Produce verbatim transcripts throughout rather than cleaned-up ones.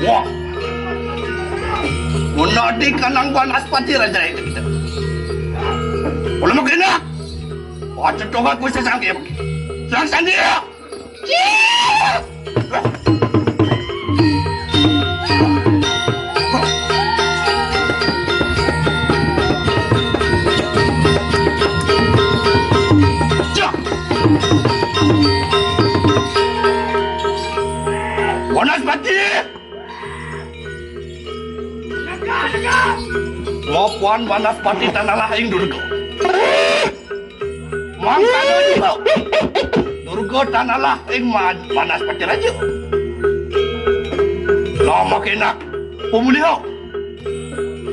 Wah. Mun adi kanang Banaspati Raja ini. Ulah makin enak. Wah, cocok aku sesangkir. Sang sandi ya. Wanaspati. Mapuan Banaspati tanalah ing Durga. Mangkana iku. Durga tanalah ing Ma-, Banaspati Raja. Lama kena pemulihan.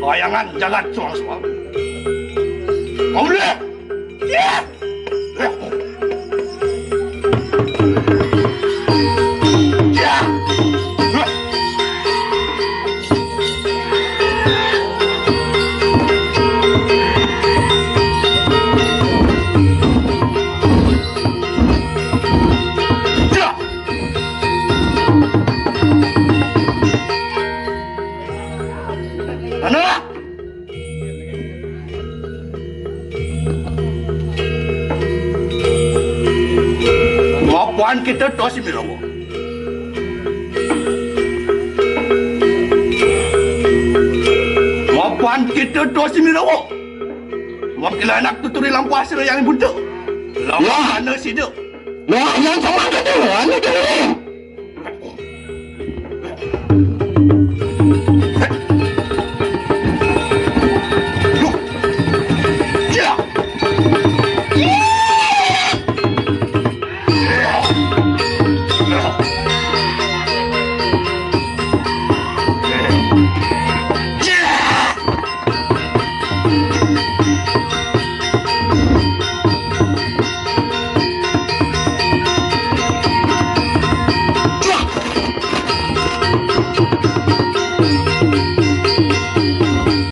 Kayangan jagat suang-suang. Pemulihan. Ya. Anak! Mapan kita to si Mirawa. Mapan kita to si Mirawa. Makilanak tuturi lampah sira yang buntu. Lampah ana sida. Wah, yang sama kata, anu kata.